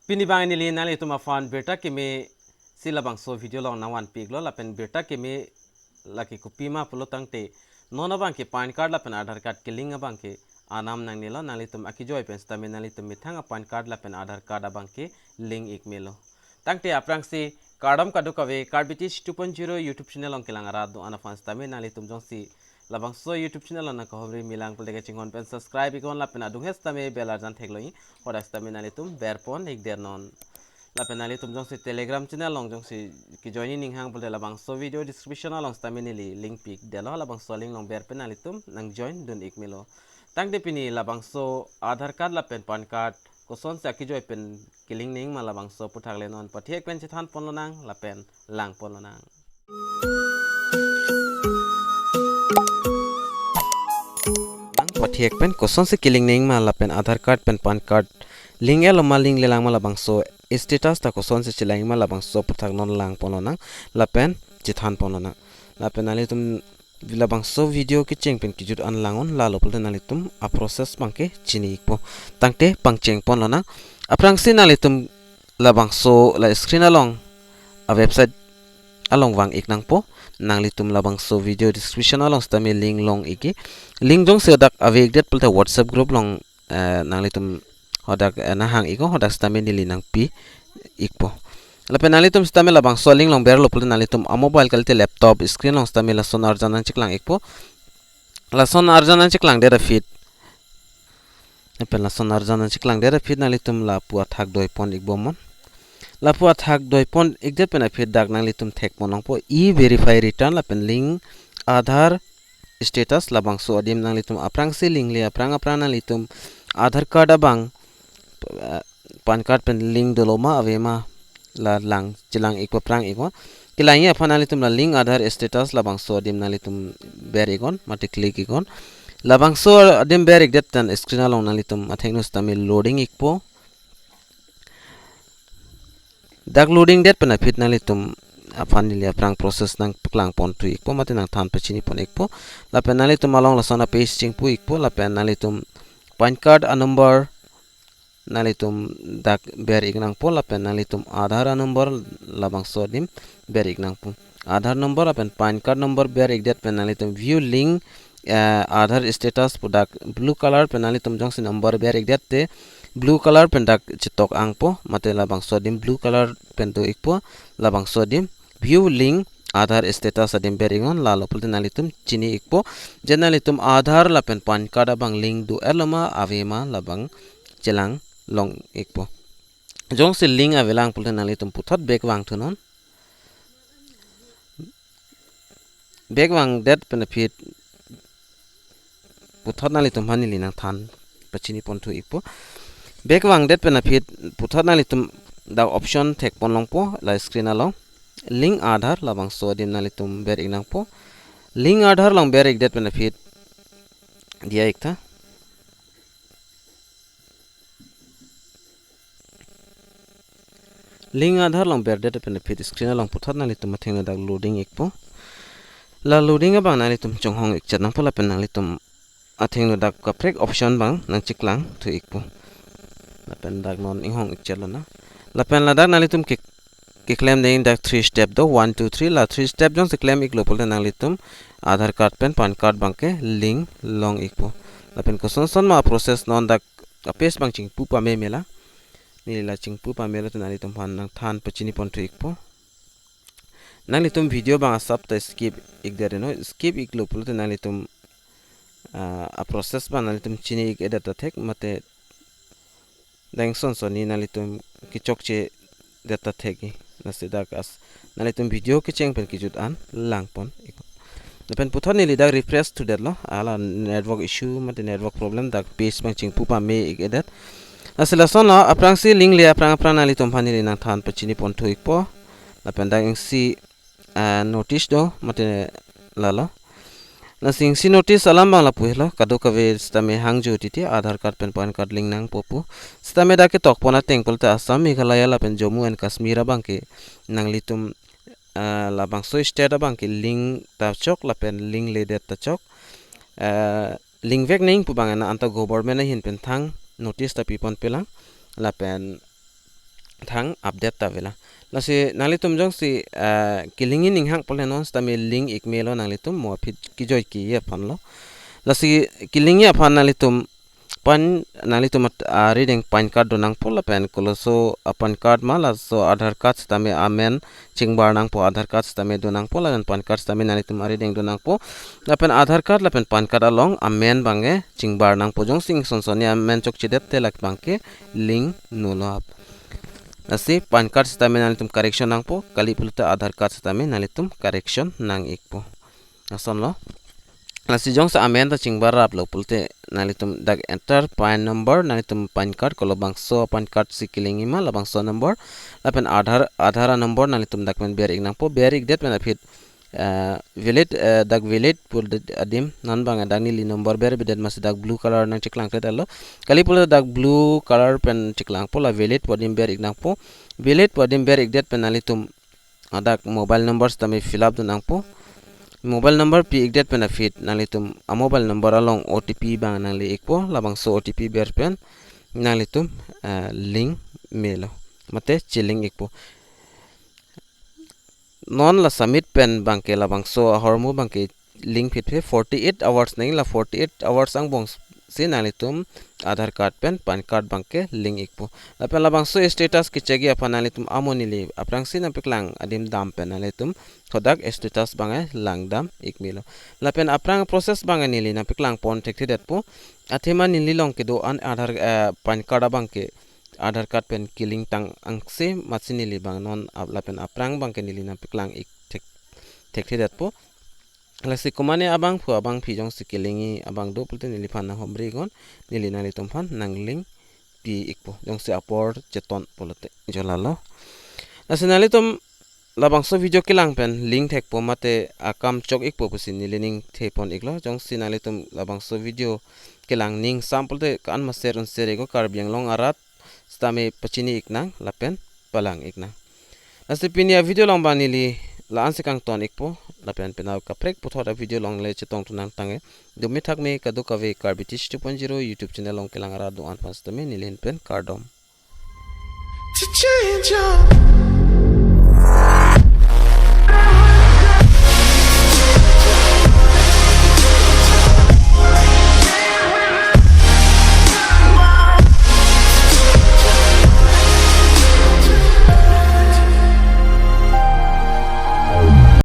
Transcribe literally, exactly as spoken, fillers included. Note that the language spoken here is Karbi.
Pini abang neli nanglitum aphan birta keme si labangso video along nangvanpiklo, lapen birta keme lake kopima pulo tangte, non abangke PAN card lapen Aadhaar card ke-link abangke anam nangnelo, nanglitum akejoi pen sitame nanglitum methang a-PAN card lapen Aadhaar card abangke link ik melo. Tangte aphrangsi kardom kadokave, Karbi Teach two point zero YouTube channel along kelang arat do-an aphan sitame nanglitum jongsi labangso YouTube channel along nangkahumri melang pulote kachinghon pen subscribe iknon lapen adung het sitame bell arjan theklo, hadak sitame nanglitum berpon ikdernon. Lapen nanglitum jongsi Telegram channel along jongsi ke-join ning hang pulote labangso video description along sitame neli link pikdetlo, labangso link along ber pen nanglitum nang-join dun ik melo. Tangte pini labangso Aadhaar card lapen PAN card kosonsi akejoi pen ke-link nangma labangso aphuthak le non pathek pen chethanponlonang lapen langponlonang. Nang pathek pen kosonsi ke-link nangma lapen Aadhaar card pen PAN card link-etlo ma link-lelang ma labangso status ta kosonsi chelangma labangso aphuthak non langponlonang lapen chethanponlonang. Lapen nanglitum labangso video kecheng pen kejut an langnon, lalo pulote nanglitum a-process abangke chini ikpo. Tangte pangchengponlonang. Aphrangsi nanglitum labangso la screen along a-website along vang ik nangpo. Nanglitum labangso video description along sitame link long ikji. Link jongsi dak ave ikdet pulote WhatsApp group along, eh, nanglitum hadak, eh, nanghang iknon, hadak sitame neli nangpi ikpo. Lapen nanglitum sitame labangso link along berlo pulote nanglitum a-mobile kalite laptop screen along sitame lason arjan nangcheklang ikpo. Lason arjan nangcheklangdet aphi, lapen lason arjan nangcheklangdet aphi nanglitum lapu athak doipon ikbomnon. Lapu athak doipon ikdet pen aphi dak nanglitum thekpon longpo e-verify return lapen link Aadhaar status, labangso adim nanglitum aphrangsi link le aphrang aphrang nanglitum Aadhaar card abang, eh, PAN card pen link dolo ma ave ma la lang chelang ikpo, aphrang ikpo. Kelangji aphan nanglitum la link Aadhaar status labangso adim nanglitum ber iknon mate click iknon. Labangso adim ber ikdet pen screen along nanglitum athengno sitame loading ikpo. Dak loading det pen aphi nanglitum aphan neli aphrang process nangpaklangponthu ikpo mate nangthan pachinipon ikpo. Lapen nanglitum along lason a-page chingpu ikpo, lapen nanglitum PAN card a-number nanglitum dak ber ik nangpo, lapen nanglitum Aadhaar a-number labangso adim ber ik nangpo. Aadhaar number lapen PAN card number ber ikdet pen nanglitum view link, eh, Aadhaar status pu dak blue color pen nanglitum jongsi number ber ikdet te blue color pen dak chetok angpo, mate labangso adim blue color pen do ikpo, labangso adim view link Aadhaar status adim ber iknon, lalo pulote nanglitum chini ikpo je nanglitum Aadhaar lapen PAN card abang link do-etlo ma ave ma labang chelang long ikpo. Jongsi link avelang pulote nanglitum puthot back vangthunon. Back vangdet pen aphi puthot nanglitum aphan neli nangthan pachiniponthu ikpo. Back vangdet pen aphi puthot nanglitum dak option thekpon longpo la screen along. Link Aadhaar labangso adim nanglitum ber ik nangpo. Link Aadhaar along ber ikdet pen aphi diya iktha. Link Aadhaar along berdet pen aphi screen along puthot nanglitum athengno dak loading ikpo. La loading abang nanglitum chonghong ikchet nangpo lapen nanglitum athengno dak kaprek option abang nangcheklangthu ikpo. Lapen dak non inghong ikchetlo na. Lapen ladak nanglitum ke keklem ding dak three step do, one, two, three, la three step jongsi klem iklo pulote nanglitum Aadhaar card pen PAN card abangke link long ikpo. Lapen kosonson ma process non dak a-page abang chingpu pame melang. Neli la chingpu pamelo te nanglitum aphan nangthan pachiniponthu ikpo. Nanglitum video abang asap ta skip ikdet non, skip iklo pulote nanglitum, ah, a-process abang nanglitum chini ik-edet ta thek mate dang son sonni nanglitum kechokche det ta thek-i. Lasi dak as nanglitum video kecheng pen kejut an langpon iknon. Lapen puthot neli dak refresh thudetlo, hala network issue mate network problem, dak page abang chingpu pame ik-edet. Lasi lasonlo, aphrangsi link le aphrang aphrang nanglitum aphan neli nangthan pachiniponthu ikpo. Lapen dak isi, ah, notice do mate lalo. Lasi isi notice alam abang lapu helo, kadokave sitame hangjo titi Aadhaar card pen PAN card link nangpo pu. Sitame dak ketokpon ateng pulote Assam, Meghalaya lapen Jammu and Kashmir abangke nanglitum, ah, labangso state abangke link ta chok lapen link ledet ta chok. Ah, link vek nangji pu abang na anta government ahin pen thang notice ta piponpelang. Lapen thang update ta avelang. Lasi nanglitum jongsi, eh, kelingji ning hang pule non sitame link ik melo nanglitum mo aphi kejoi keji aphan lo. Lasi kelingji aphan nanglitum pan nanglitum at-, arideng PAN card do nangpo lapen koloso a-PAN card ma laso Aadhaar card sitame amen chingbar nangpo, Aadhaar card sitame do nangpo lapen PAN card sitame nanglitum arideng do nangpo. Lapen Aadhaar card lapen PAN card along amen abangke chingbar nangpo, jongsi ingson sonni amen chokchedet te lake abangke link nolo ap. Lasi PAN card sitame nanglitum correction nangpo, kali pulote Aadhaar card sitame nanglitum correction nang ikpo. Lason lo. Lasi jongsi amen ta chingbar raplo pulote nanglitum dak enter PAN number, nanglitum PAN card, kolobangso PAN card si kelingji ma labangso number. Lapen Aadhaar, Aadhaar number nanglitum dak pen ber ik nangpo, ber ikdet pen aphi, eh, valid, eh, dak valid pu adim non abang dak neli number ber bidet masi dak blue color nangcheklang kre lo. Kali pulote dak blue color pen cheklangpo, la valid pu adim ber ik nangpo. Valid pu adim ber ikdet pen nanglitum adak mobile number sitame fill up do nangpo. Mobile number pi ikdet pen aphi nanglitum a-mobile number along O T P abang nangli ikpo, labangso O T P ber pen nanglitum, eh, link melo mate chelink ikpo. Non la submit pen abangke labangso ahormu abangke link phitphi forty-eight hours nangji, la forty-eight hours angbong si nanglitum Aadhaar card pen PAN card abangke link ikpo. Lapen labangso status kechekji aphan nanglitum amo neli aphrangsi nangpeklang adim dam pen nanglitum hadak status abangke langdam ik melo. Lapen aphrang process abangke neli nangpeklang pon thekthedetpo. Athema neli along kedo-an Aadhaar, eh, PAN card abangke Aadhaar card pen kelink tang angse masi neli abang non ap-, lapen aphrang abangke neli nangpeklang ik thek, thekthedetpo. Lasi komane abangphu abangphi jongsi kelingji abang do pulote neliphan nanghumri iknon, neli nanglitumphan nanglink pi ikpo jongsi apor cheton pulote, jo lalo. Lasi nanglitum labangso video kelang pen link thekpo mate akam chok ikpo pusi neli ning thepon iklo. Jongsi nanglitum labangso video kelang ning sam pulote ko-an ma share un share iknon, Karbi Anglong arat sitame pachini iknang lapen palang iknang. Lasi pini a-video along abang neli la-ansi kangton ikpo, lapen penap kaprek puthot a-video along le chetong tunang tangte. Dumi thakme kadokave Karbi Teach two point zero YouTube channel along kelang arat do-an aphan sitame neli ahin pen kardom. To change up.